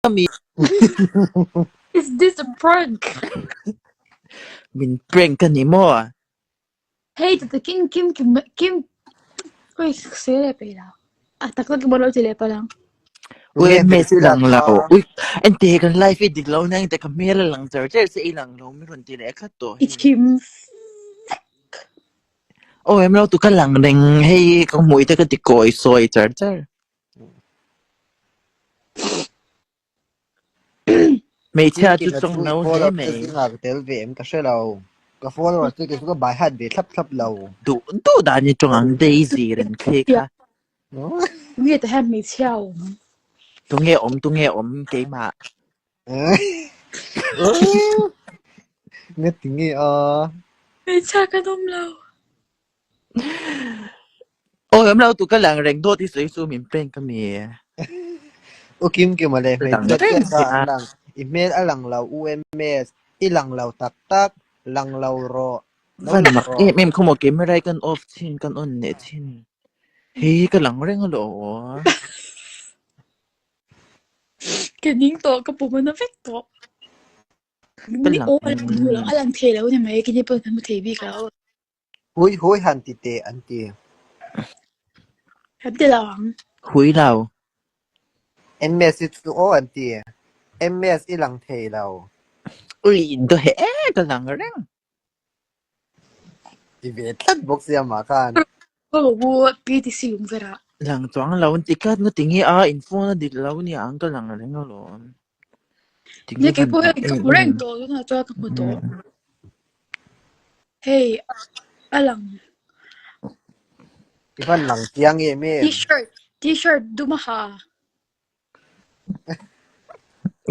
Mi. Is this a prank? Min prank a ni maw? Hei tata kim kim kim kim Oi se le pe la. A tak tak mo lo ti le pa lang. Ui me si lang lo. Ui ente kan live i dik lo nang te ka hmel a lang char char se i lang lo mi rawn ti leh khat tawh I hei. thim. Aw em lo tu ka lang reng hei ka hmui te ka ti kawi sawi char char. Hmeichhia chu Kimkima tawng chu i no hle follower te mai. zingah ka tel ve em ka hre lo. Ka follower te kei chu ka by heart ve thlap thlap lo. Duh duh dan i tawng ang Daisy ren khi kha. Nge ta hian hmeichhia a awm. Tunge awm tunge awm keimah. Nge tinge a? Hmeichhia kan awm lo. Aw em lo tu ka lang reng dawt i sawi chu min prank a mi. U Kim Kima leh Lang hmeichhia reng chiah kha sia. an lang. I hmel a lang lo UMS. I lang lo tak tak. Lang lo rawh. Lo Van lang mak rawh. em em khaw maw camera hi kan off chin kan on leh chin. Hei ka lang reng alo. Ka ning tawh ka pum a na vek tawh. Ka Ni lang aw a lang duh lo a lang thei lo ni mai kini pawh kan hmu thei bik lo. Hui hui han ti teh an ti. Kan ti lo ang. Hui lo. MS hi chu aw an ti. MS i lang thei lo. Ui do he e ka lang reng. Ti ve tlat bawk sia mah khan. Ka bu PTC lung vera. Lang chuang lo an ti tlat nga tinge a in phone a dik lo nia ang ka lang reng alawm. Tinge Nia kei van pawh mak hei ka em hmu reng em. tawh tunah chuan ka hmu tawh. Hei a lang. I van lang chiang em em. T-shirt T-shirt dum a ha.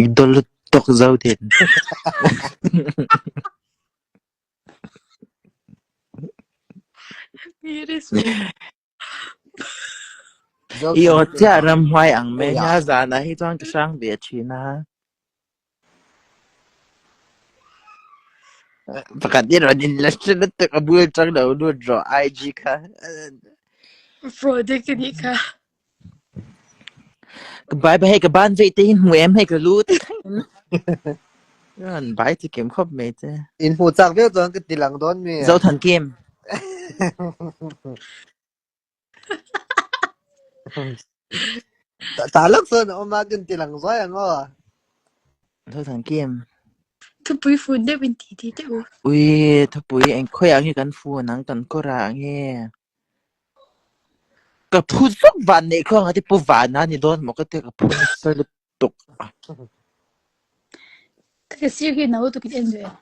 I dawlh tawk zo din. I aw chiah ramhuai ang mai nia zanah hi chuan ka hrang ve thin a. Pakhat i rawn in la hre lutuk a bul atang lo lut rawh IG kha. Project anih kha. Ka bai bai hei ka ban veih te hi hmu em hei ka lu te thleng in. Rawn bai chi kim khawp mai che. In hmuh chak viau chuan ka ti lang dawn mi. Zothan Kim. Ta lak chuan a awm a kan ti lang zuai ang aw. Zothan Kim. Thupui fun deuh in ti ti teh u. Ui thupui eng khawiah nge kan fun ang kan kawrah nge. Ka phu zuk van neih khuang a ti pu van a ni dawn maw ka ti ka phu nasa lutuk. Ka sir hi no tukin en duh em?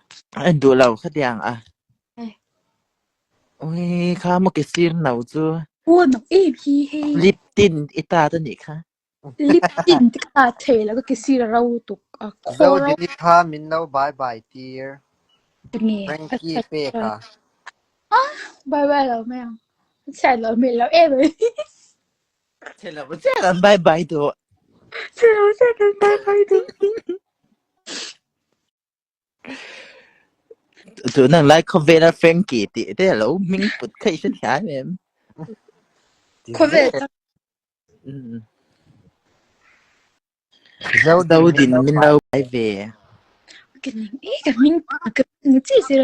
En duh lo khatiang a. Ui kha maw ke sir no chu. U no em hi hei. Lip tint i tat a nih kha. Lip tint te kha thei lo ka ke sir a ro tuk a Zo khaw ro. Dini kha min lo bye bye tir. Nge. Frankie pe kha. Bye bye lo mai ang. Chhiat lo hmel lo em mai. Chhe lo chiah kan bye bye duh. Chhe lo chiah kan bye bye duh. Tun ang lai khawvela Frankie tih te lo hming put kha i hre thiam em? Khawvel tak. Zodin min lo bai ve. Ka ning e ka hming ka chi sir.